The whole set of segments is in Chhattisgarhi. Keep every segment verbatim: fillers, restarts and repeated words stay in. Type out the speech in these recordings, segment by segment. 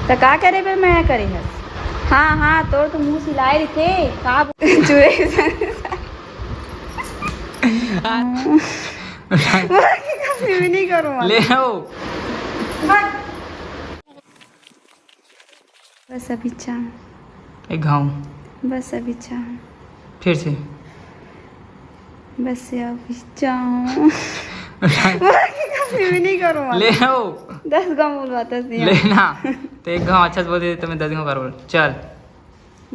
त का करे बर मया करे हस? हाँ, हाँ, तोर तो मुंह सिलाए रहिथे, का बो-, चुरे। मोर के कभी भी नहीं करूँ। ले आओ। बस अभी चाह। एक घाव। बस अभी चाह। फिर से। बस अभी चाह। मोर के कभी भी नहीं करूँ। ले आओ। दस गाँव बोलवाता सिया। लेना। तो एक घाव अच्छा से बोल दे, तो मैं दस घाव कर बोल। चल।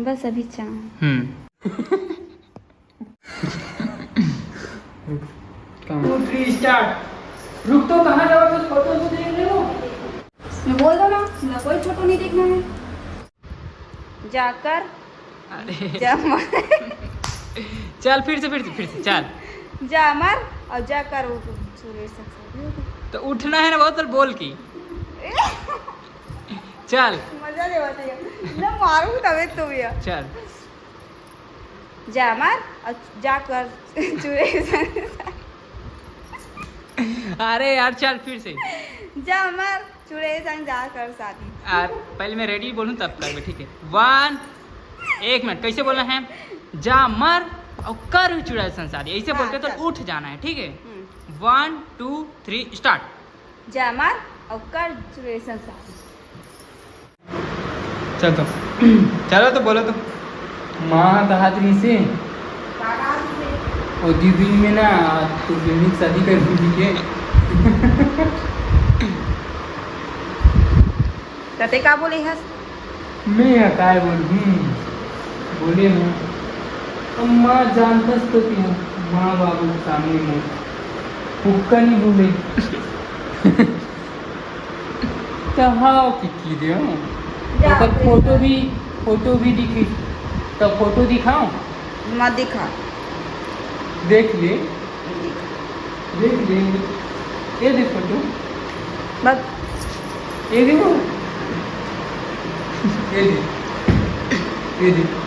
बस अभी चाह। हम्म। Two three start. रुक तो, कहाँ जावा तो फोटो तो देख ले वो। मैं बोल दो ना, ना कोई फोटो नहीं देखना है। जाकर अरे। जा मर। चल फिर से, फिर से, फिर से चल। जा मर और जाकर वो सुरेश से शादी हो गई। तो उठना है ना, बहुत बोल की। चल। मजा लेवा चाहिए ना, मारू तबे तो भैया। चल। जा मर और जाकर चुरे। अरे यार, चल फिर से। जा मर, चुरे संग जाकर शादी। आ, पहले मैं रेडी बोलूँ तब करबे, ठीक है? वन, एक मिनट, कैसे बोलना है? जा मर और कर चुरे संग शादी, ऐसे बोल के तो उठ जाना है, ठीक है? One two three start. जा मर और कर चुरे संग शादी। चल तो, चलो तो बोलो तो। माँ कहा रहिसे, ओ दीदी में ना, तू बिल्ली शादी कर दीजिए। तते का बोले हस? मैं ह काय बोलहूँ, बोले हूँ। अब माँ जानतस तो कि माँ बाबू के सामने में हुक्का नहीं बोले। त हाव कि की देव। ओकर फोटो भी, फोटो भी दिखी। त फोटो दिखाओ। मत दिखा। देख ले। देख ले। ये दे फोटो। बस। ये दे वो। ये दे। ये दे।